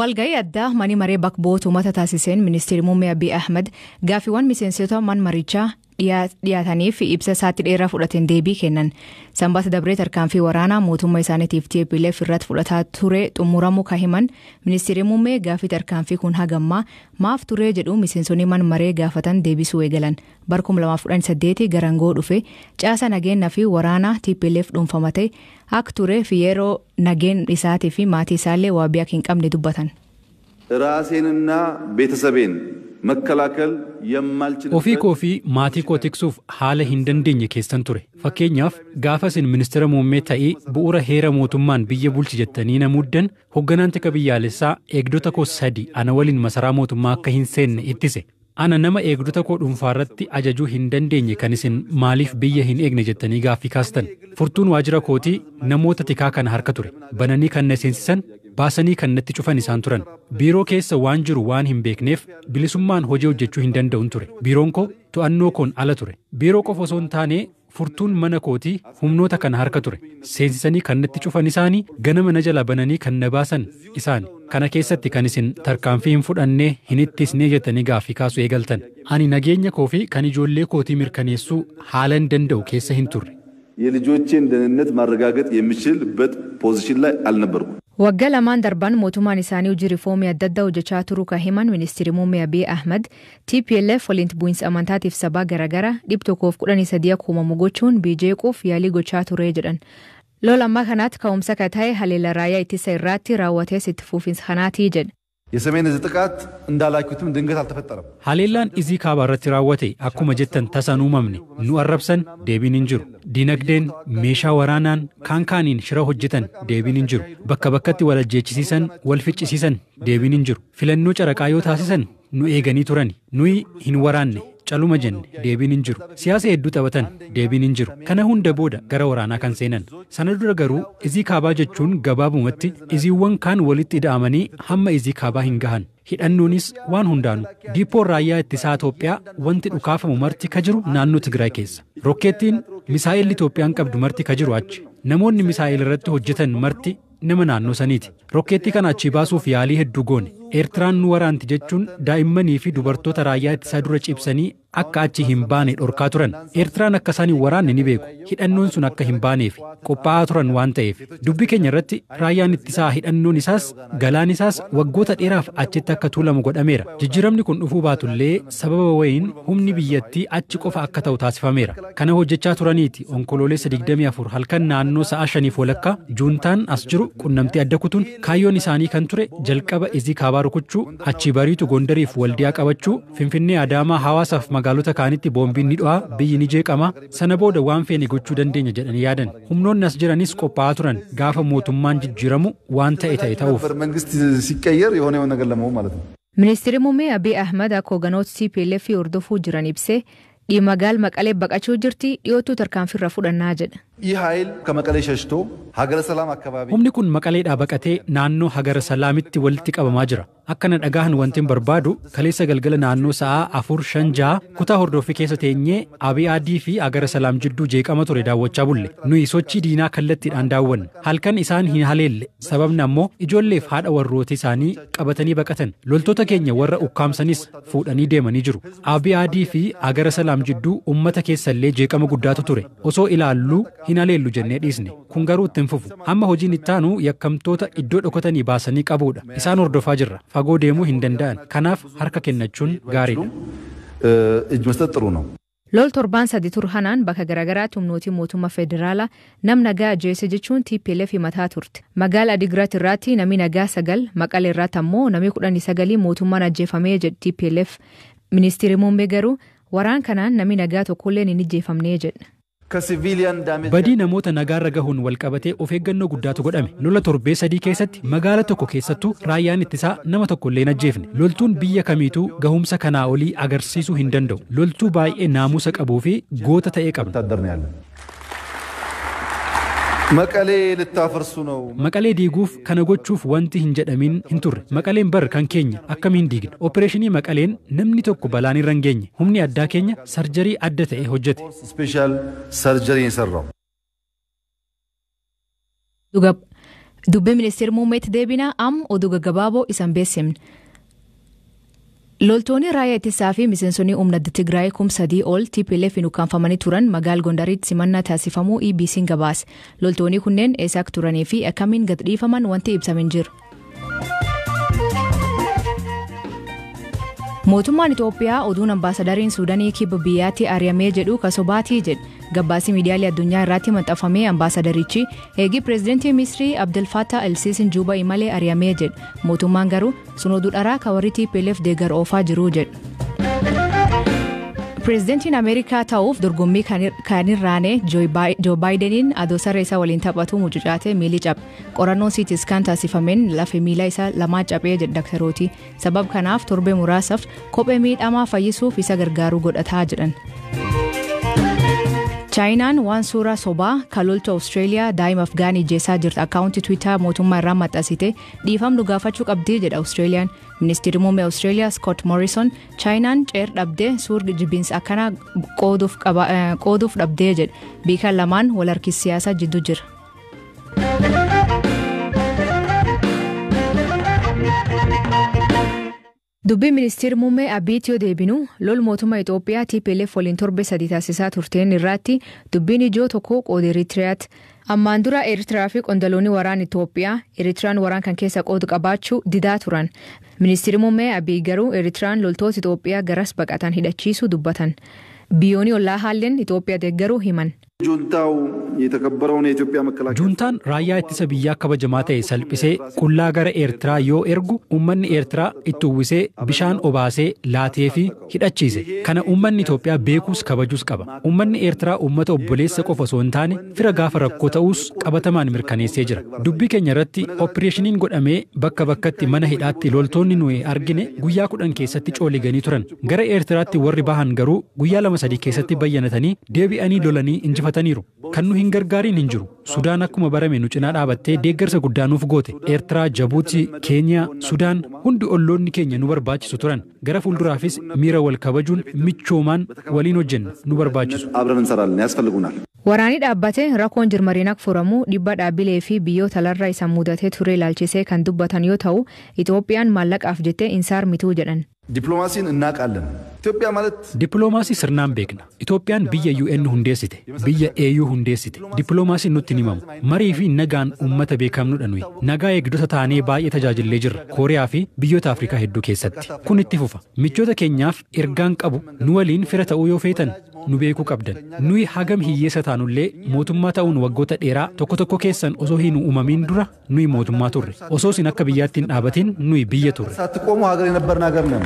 Walga'ii addaa mani maree bakka bu'oota uummata taasiseen ministeerri muummee Abiy Ahmed gaaffiiwwan miseensota man marichaa dhiyaataniif ibsa isaatti dheeraa fudhateen deebii kennan. Sanbata dabree tarkaanfii waraanaa mootummaa isaaniitiif TPLF irratti fudhataa ture xumuramuu kan himan ministeerri muummee gaaffii tarkaanfii kun hagammaa maaf turee jedhu miseensonni man maree gaafatan deebisuu eegalan. Bara 2018 garangoo dhufe caasa nageenyaa fi waraanaa TPLF dhuunfamate akka turee fi yeroo nageen isaatii fi maatii isaallee waabii akka hin qabne dubbatan. ራሴንና ቤተሰቤን መከላከል የማልችልበት Ofii koo fi maatii koo tiksuuf haala hin dandeenye keessan ture. Fakkeenyaaf gaafa isin ministeera muummee ta'ee bu'uura heera mootummaan biyya bulchi jettanii na muuddan hoogganaan tika biyyaalessaa eegdota koo sadi ana waliin masaraa mootummaa akka hin seenne ittise. Ana nama eegdota koo dhuunfaarratti ajajuu hin dandeenye kan isin maaliif biyya hin eegne jettanii gaaffii kaastan. Furtuun waajjira kootii namoota tikaa kana harka ture. Bananii kan na seensisan baasanii kan natti cufan isaan turan. Biiroo keessa waan jiru waan hin beekneef bilisummaan hojii hojjechuu hin danda'un ture. Biiroon koo to'annoo koon ala ture. Biiroo qofa osoo hin taane furtuun mana kootii humnoota kana harka ture. Seensisanii kan natti cufan isaanii ganama na jala bananii kan na baasan isaani. Kana keessatti kan isin tarkaanfii hin fudhannee hin ittisnee jettanii gaaffii kaasuu eegaltan. Ani nageenya koo fi kan ijoollee kootii mirkaneessuu haala hin danda'u keessa hin turre. የልጆቼን ደህንነት ማረጋገጥ የሚችልበት ፖዚሽን ላይ አልነበርኩም። Waggaa lamaan darban mootummaan isaanii hojii riifoomii adda addaa hojjechaa turuu kan himan ministeerri muummee Abiy Ahmed TPLF waliin bu'iinsa amantaatiif sabaa garaagaraa 113 akka uumamu gochuun biyya jeequuf yaalii gochaa ture jedhan. Lola ammaa kanaatti ka'umsa kan ta'e haleela raayyaa ittisa irratti raawwates itti fufiinsa kanaatii jedhe. የሰሜን እዝ ጥቃት እንዳላችሁትም ድንገት አልተፈጠረም። Haleellaan izii kaabaa irratti raawwate akkuma jettan tasan uumamne nu arrabsan deebiin hin jiru. Dinagdeen meeshaa waraanaan kaan kaaniin shira hojjetan deebiin hin jiru. Bakka bakkatti wal ajjeechisiisan wal ficcisiisan deebiin hin jiru. Filannoo caraqaa yoo taasisan nu eeganii turani. Nuyi hin waraanne caluma jenne deebiin hin jiru. Siyaasa hedduu taphatan deebiin hin jiru. Kana hunda booda gara waraanaa kan seenan. Sana dura garuu izii kaabaa jechuun gabaabumatti iziiwwan kaan walitti ida'amanii hamma izii kaabaa hin gahan. Hidhannoonis waan hundaanu. Diippoon raayyaa ittisaa Itoophiyaa wanti dhukaafamu marti ka jiru naannoo Tigraay keessa. Rokkeettiin misaa'elli Itoophiyaan qabdu marti ka jiru achi. Namoonni misaa'el irratti hojjetan marti nama naannoo saniiti. Rokkeettii kana achii baasuuf yaalii hedduu goone. Eertiraan nu waraanti jechuun daa'immanii fi dubartoota raayyaa ittisaa dura cibsanii akka achi hin baane dhorkaa turan. Eertiraan akka isaan hin waraanne ni beeku. Hidhannoon sun akka hin baaneef qophaa'aa turan waan ta'eef. Dubbii keenya irratti raayyaan ittisaa hidhannoon isaas galaan isaas waggoota dheeraaf achitti akka tuulamu godhameera. Jijjiiramni kun dhufuu baatullee sababa wayiin humni biyyattii achi qofa akka ta'u taasifameera. Kana hojjechaa turaniiti onkoloolessa 24 halkan naannoo sa'a 5:30 juuntaan as jiru qunnamtii adda kutuun kaayyoon isaanii kan ture jalqaba izii kaabaa rukuchuu achii bariitu Gondariif Waldiyaa qabachuu Finfinnee Adaamaa hawaasaaf magaalota kaanitti boombiin ni dho'a biyyi ni jeeqama sana booda waan feene gochuu dandeenya jedhanii yaadan. Humnoonni as jiranis qophaa'aa turan gaafa mootummaan jijjiiramu waan ta'e ta'e ta'uuf. መንግስት ሲቀየር የሆነ የሆነ ነገር ለመሆን ማለት ነው። Ministeerri muummee Abiy Ahmed akka hoogganoota TPLF hordofuu jiran ibsee magaala Maqalee baqachuu jirti dhiyootuu tarkaanfii irra fudhannaa jedha. ይህ ኃይል ከመቀሌ ሸሽቶ ሀገረ ሰላም አካባቢ Humni kun Maqaleedhaa baqatee naannoo Hagara Salaamitti walitti qabamaa jira. Akka na dhagahan wanti hin barbaadu kaleessa galgala naannoo sa'a 4:56 kutaa hordoffii keessa teenyee Abiy Adii fi Hagara Salaam jidduu jeeqama ture daawwachaa bulle. Nuyi sochii diinaa kallattiidhaan daawwanna. Halkan isaan hin haleelle. Sababni ammoo ijoolleef haadha warroota isaanii qabatanii baqatan. Loltoota keenya warra ukkaamsanis fuudhanii deemanii jiru. Abiy Adii fi Hagara Salaam jidduu uummata keessallee jeeqama guddaatu ture. Osoo ilaalluu hin haleellu jennee dhiisne. Kun garuu itti hin fufu. Hamma hojiin itti aanu yakkamtoota iddoo dhokatanii baasanii qabuudha. Isaan hordofaa jirra. Fagoo deemuu hin danda'an. Kanaaf harka kennachuun gaariidha. እጅ መስጠት ጥሩ ነው። Lol torbaan sadi turhanaan bakka garaagaraatti humnootii mootummaa federaalaa nam nagaa ajjeese jechuun TPLF himataa turte. Magaala Adigiraat irratti namni nagaa 9, Maqalee irratti ammoo namni 19 mootummaan ajjeefamee jedhe TPLF. Ministeerri muummee garuu waraan kanaan namni nagaa tokkolleen hin ajjeefamnee jedhe. ከሲቪሊያን ዳሜጅ Badii namoota nagaarra gahuun wal qabatee of eeggannoo guddaatu godhame. Lola torbee sadii keessatti magaala tokko keessattuu raayyaan ittisaa nama tokko illee hin ajjeefne. Loltuun biyya kamiituu gahumsa kanaa olii agarsiisuu hin danda'u. Loltuu baay'ee naamusa qabuu fi goota ta'e qabna. ወታደር ነው ያለን። መቀሌ ልታፈርሱ ነው። Maqalee diiguuf kana gochuuf wanti hin jedhamin hin turre. Maqaleen bar kan keenya akkamiin diigna? Opereeshinii Maqaleen namni tokko balaan irra hin geenye. Humni addaa keenya sarjarii adda ta'e hojjete. ስፔሻል ሰርጀሪ የሰራው Dubbii ministeera muummeetti deebinaa am oduu gaggabaaboo isan beeksifne. Loltoonni raayyaa ittisaa fi miseensonni humna Tigraay 3,000 ol TPLF ukkaanfamanii turan magaala Gondaritti simannaa taasifamuu EBC'n gabaase. Loltoonni kunneen eessa akka turanii fi akkamiin gad dhiifaman wanti ibsame hin jiru. Mootummaan Itoophiyaa oduun ambaasadariin Suudaanii kibba biyyaatti ari'amee jedhu kasobaatii jedhe. Gabaasii miidiyaalee addunyaa irratti maxxanfamee ambaasadarichi eegii pireezidantii Misrii Abdel Fattah El-Sisiin Juba imalee ari'amee jedhe. Mootummaan garuu sun oduu dharaa kan warri TPLF deeggar oofaa jiru jedhe. Pireezidantiin Ameerikaa ta'uuf dorgommii kan irraane Joo Baayideniin adoo saree isaa waliin taphatu mucucaatee miilli cabe. Qorannoon CT scan taasifameen lafa miila isaa lamaa cabee jedhe daktarooti. Sabab kanaaf torbee muraasaaf kophee miidhamaa fayyisuuf isa gargaaru godhataa jedhan. Chaayinaan waan suuraa sobaa kan loltuu Awustreeliyaa daa'ima Afgaanii jeessaa jirtu akkaawuntii Tiwiitar mootummaa irraa maxxansite dhiifamnu gaafachuu qabdii jedha Awustraaliyaan. Ministeerri muummee Awustreeliyaa Scott Morrison Chaayinaan ceer dhabdee suurri jibbiinsa akkanaa qooduuf dhabdee jedhe. Biikaan lamaan wal harkis siyaasaa jidduu jira. Dubbii ministeerri muummee Abiyyitti yoo deebinu lol mootummaa Itoophiyaa TPLF waliin torbe 3 taasisaa turteen irratti dubbiin ijoo tokko qooda Eritiriyaati. Ammaan dura Eertiraa fi qondaloonni waraana Itoophiyaa Eritiriyaan waraan kan keessa qoodu qabaachuu didaa turan. Ministeerri muummee Abiyyi garuu Eritiriyaan loltoota Itoophiyaa garas baqatan hidhachiisuu dubbatan. Biyyoonni ollaa haalleen Itoophiyaa deeggaruu himan. ጁንታው የተከበረውን የኢትዮጵያ መከላከያ Juuntaan raayyaa ittisa biyyaa kabajamaa ta'e salphisee qullaa gara Eertiraa yoo ergu uummanni Eertiraa itti uwwisee bishaan obaasee laatee fi hidhachiise. Kana uummanni Itoophiyaa beekuus kabajuus qaba. Uummanni Eertiraa uummata obboleessa qofa osoo hin taane fira gaafa rakkoo ta'uus qabatamaan mirkaneessee jira. Dubbii keenya irratti opereeshiniin godhamee bakka bakkatti mana hidhaatti loltoonni nuyi argine guyyaa 10 keessatti cooliganii turan. Gara Eertiraatti warri bahan garuu guyyaa 2-3 keessatti bayyanatanii deebi'anii lolanii injifataniiru. Kan nu hin gargaariin hin jiru. Sudaan akkuma barame nu cinaa dhaabattee deeggarsa guddaa nuuf goote. Eertiraa, Jabuutii, Keeniyaa, Sudaan hundi olloonni keenya nu barbaachisu turan. Gara fuulduraafis miira wal kabajuun michoomaan waliin hojjenna nu barbaachisu. አብረን እንሰራለን ያስፈልጉናል። Waraanni dhaabbate rakkoon jirmariin akka furamu dhibba dhaabbilee fi biyyoota alarraa isa mudatee ture ilaalchisee kan dubbatan yoo ta'u Itoophiyaan maallaqaaf jettee insaar mituu jedhan. ዲፕሎማሲን እናውቃለን። ኢትዮጵያ ማለት Dippiloomaasii sirnaan beekna. Itoophiyaan biyya UN hundeessite, biyya AU hundeessite. Dippiloomaasiin nutti hin himamu. Marii fi nagaan uummata beekamnudha nuyi. Nagaa eegdota taanee baay'ee tajaajillee jirra. Kooriyaa fi biyyoota Afrikaa hedduu keessatti. Kun itti fufa. Michoota keenyaaf ergaan qabu nu waliin fira ta'uu yoo feetan nu beekuu qabdan. Nuyi hagam hiyyeessa taanullee mootummaa ta'uun waggoota dheeraa tokko tokko keessan osoo hin uumamiin dura nuyi mootummaa turre. Osoo isin akka biyyaatti hin dhaabatin nuyi biyya turre. ሳትቆሙ ሀገር የነበርን ሀገር ነን።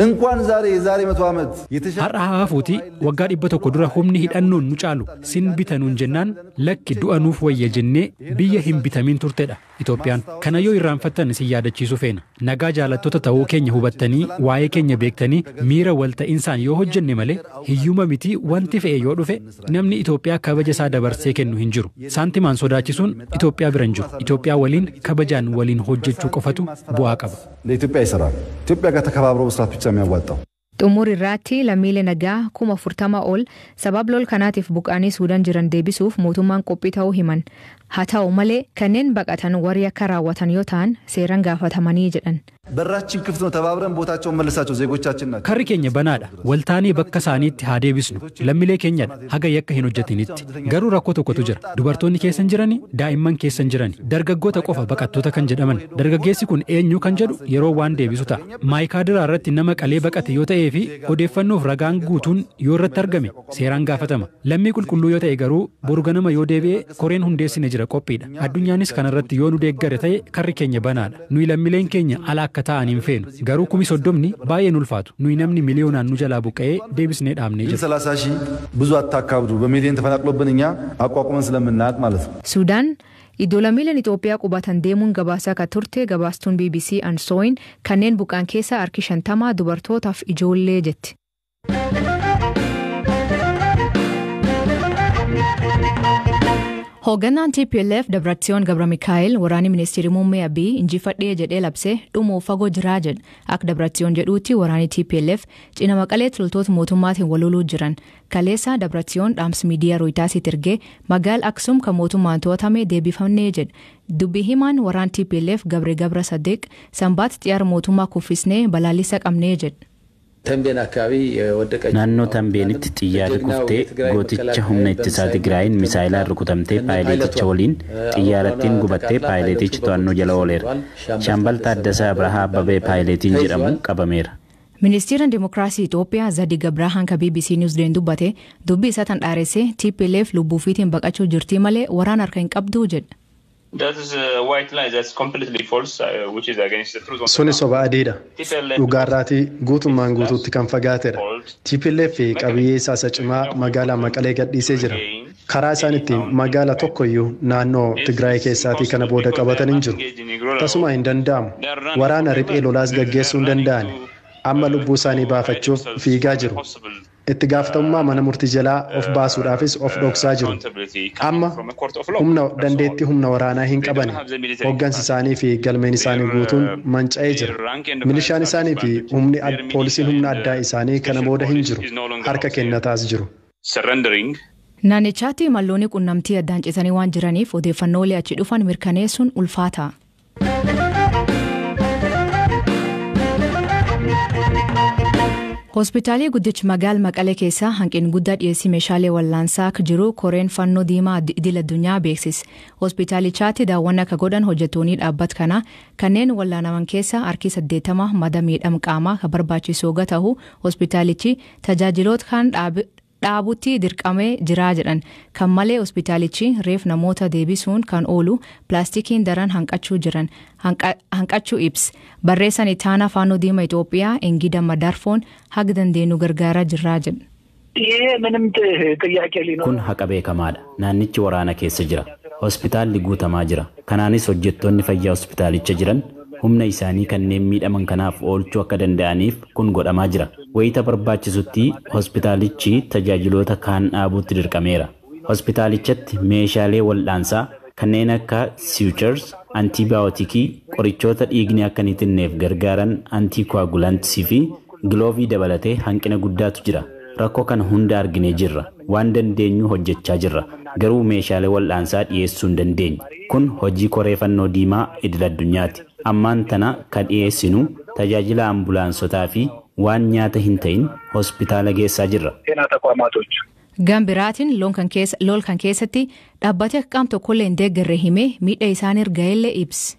እንኳን ዛሬ የዛሬ 100 ዓመት የተሻለ Har'a haafuuti waggaa 100 dura humni hidhannoon nu caalu sin bitanuun jennaan lakki du'a nuuf wayya jennee biyya hin bitamiin turtedha Itoophiyaan. Kana yoo irraanfattan isin yaadachiisuu feena. Nagaa jaalattoota ta'uu keenya hubattanii waa'ee keenya beektanii miira walta'insaan yoo hojjenne malee hiyyuma miti wanti fe'e yoo dhufe namni Itoophiyaa kabaja isaa dabarsee kennu hin jiru. Saantimaan sodaachisuun Itoophiyaa bira hin jiru. Itoophiyaa waliin kabajaan waliin hojjechuu qofatu bu'aa qaba. ለኢትዮጵያ ይሰራል። ኢትዮጵያ ጋር ተከባብሮ መስራት ብቻ የሚያዋጣው። Xumur irratti lammiilee nagaa 40,000 ol sabab lol kanaatiif buqqaanii Suudaan jiran deebisuuf mootummaan qophii ta'uu himan. Haa ta'u malee kanneen baqatan warri akka raawwatan yoo ta'an seeraan gaafatamanii jedhan. በራችን ክፍት ነው። ተባብረን ቦታቸውን መልሳቸው ዜጎቻችን ናቸው። Karri keenya banaadha. Waltaanee bakka isaaniitti haa deebisnu. Lammiilee keenyadha. Haga yakka hin hojjetinitti. Garuu rakkoo tokkotu jira. Dubartoonni keessa hin jirani, daa'imman keessa hin jirani. Dargaggoota qofa baqattoota kan jedhaman. Dargaggeessi kun eenyu kan jedhu yeroo waan deebisu ta'a. Maayikaadiraa irratti nama qalee baqate yoo ta'ee fi odeeffannoof ragaan guutuun yoo irratti argame seeraan gaafatama. Lammii qulqulluu yoo ta'e garuu boru ganama yoo deebi'e koreen hundeessine jira qophiidha. Addunyaanis kanarratti yoo nu deeggare ta'e karri keenya banaadha. Nuyi lammiileen keenya ala akka ta'an hin feenu. Garuu 30,000 baay'ee nu ulfaatu. Nuyi namni miliyoonaan nu jalaa buqqa'ee deebisnee dhaabnee ግን jira. 30 ሺህ ብዙ አታካብዱ። በሚሊዮን ተፈናቅሎብን እኛ አቋቁመን ስለምናውቅ ማለት ነው። Suudaan iddoo lammiileen Itoophiyaa qubatan deemuun gabaasaa kan turte gabaastuun BBC Ansooyin kanneen buqqaan keessaa harki 50 dubartootaaf ijoollee jetti. Hoogganaan TPLF Dabratsiyoon Gabra Mikaa'el waraanni ministeerri muummee Abiy injifadhee jedhee labsee dhumuuf fagoo jiraa jedha. Akka Dabratsiyoon jedhuutti waraanni TPLF cina Maqalee loltoota mootummaatiin wal loluu jiran. Kaleessa Dabratsiyoon dhaamsa miidiyaa Rooyitaasitti ergee magaala Aksum kan mootummaan to'atame deebifamnee jedha. Dubbi himaan waraan TPLF Gabre Gabra Saddeeq sanbaatti xiyyaara mootummaa kuffisnee balaalisa qabnee jedha. Naannoo Tambeenitti xiyyaarri kuftee gooticha humna ittisaa Tigraayin misaayilaan rukutamtee paayileeticha waliin xiyyaarattiin gubattee paayileetichi to'annoo jala ooleera. Shaambal Taaddasaa Abrahaa Abbabee paayileetiin jedhamu qabameera. Ministeerri Dimookiraasii Itoophiyaa Zadig Abrahaan kan BBC Newsday'n dubbate dubbii isaa tan dhaaressee TPLF lubbuufiitiin baqachuu jirtii malee waraana harka hin qabduu jedha. Suni soba adiidha. Dhugaarraatii guutummaan guutuutti kan fagaatedha. TPLF qabiyyee isaa isa cimaa magaalaa Maqalee gadhiisee jira. Karaa isaan ittiin magaala tokkoyyuu naannoo Tigraay keessaatii kana booda qabatan hin jiru. Tasuma hin danda'amu. Waraana riphee lolaas gaggeessuu hin danda'ani. Amma lubbuu isaanii baafachuuf fiigaa jiru. Itti gaafatamummaa mana murtii jalaa of baasuudhaafis of dhoksaa jiru. Amma humna dandeettii humna waraanaa hin qaban. Hoggansi isaanii fi galmeen isaanii guutuun manca'ee jira. Milishaan isaanii fi humni poolisiin humna addaa isaanii kana booda hin jiru. Harka kennataas jiru. Naannichaatti malloonni qunnamtii addaan citanii waan jiraniif odeeffannoolee achi dhufan mirkaneessuun ulfaata. Hospitaalii guddichi magaala Maqalee keessaa hanqin guddaa dhiyeessii meeshaalee wallaansaa akka jiru koreen fannoo diimaa idil addunyaa beeksise. Hospitaalichaatti daawwannaa akka godhan hojjettoonni dhaabbata kanaa kanneen wallaanaman keessaa harki 80 mada miidhama qaamaa kan barbaachisu yoo ta'u, hospitaalichi tajaajiloota kan dhaabutti dirqamee jiraa jedhan. Kan malee hospitaalichi reef namoota deebisuun kan oolu pilaastikiin daran hanqachuu jiran hanqachuu ibsa. Barreessaan ittaanaa Fannoo Diimaa Itoophiyaa Engida Madarfoon haga dandeenyu gargaaraa jirraa jedha. Kun haqa beekamaadha. Naannichi waraana keessa jira. Hospitaalli guutamaa jira. Kanaanis hojjettoonni fayyaa hospitaalicha jiran humna isaanii kanneen miidhaman kanaaf oolchuu akka danda'aniif kun godhamaa jira. Wayita barbaachisutti hospitaalichi tajaajiloota kaan dhaabuutti dirqameera. Hospitaalichatti meeshaalee wal'aansaa kanneen akka sutures, antiibiyootikii, qorichoota dhiigni akka hin itinneef gargaaran antiikoagulantsii fi giloovii dabalatee hanqina guddaatu jira. Rakkoo kana hunda arginee jirra. Waan dandeenyu hojjechaa jirra. Garuu meeshaalee wal'aansaa dhiyeessuu hin dandeenye. Kun hojii koree fannoo diimaa idil addunyaati. Ammaan tana kan dhiyeessinu tajaajila ambulaansotaa fi waan nyaata hin ta'in hospitaala geessaa jirra. Gama biraatiin lool kan keessatti dhaabbati akka qaam tokkollee hin deeggarre himee miidha isaan erga ibse.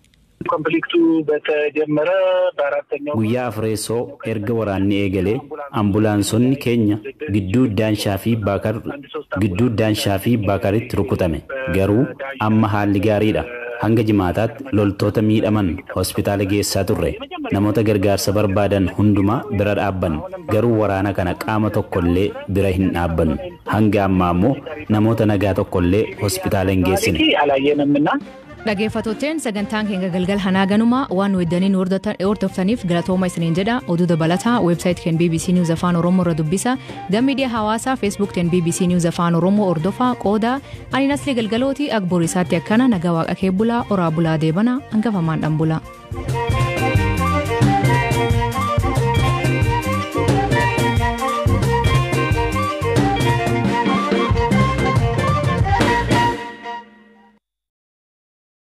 Guyyaa afreessoo erga waraanni eegalee ambulaansonni keenya gidduu Daanshaa fi Baakaritti rukutame. Garuu amma haalli gaariidha. Hanga jimaataatti loltoota miidhaman hospitaala geessaa turre. Namoota gargaarsa barbaadan hundumaa bira dhaabbannu. Garuu waraana kana qaama tokkollee bira hin dhaabbannu. Hanga ammaa immoo namoota nagaa tokkollee hospitaala hin geessine. Dhaggeeffattootni, sagantaan keenya galgal hanaa ganuma waan weddaniin hordoftaniif galatooma isiniin jedha. Oduu dabalataa weebsaayit kan BBC News Afaan Oromoo irra dubbisa. Gama miidiyaa hawaasaa Facebook kan BBC News Afaan Oromoo hordofaa qooda. Ani Naslee Galgalooti, Akboor isaatti akkana nagaa waaqa kee bulaa, oraa bulaa, deebana hangafamaan dhan bulaa.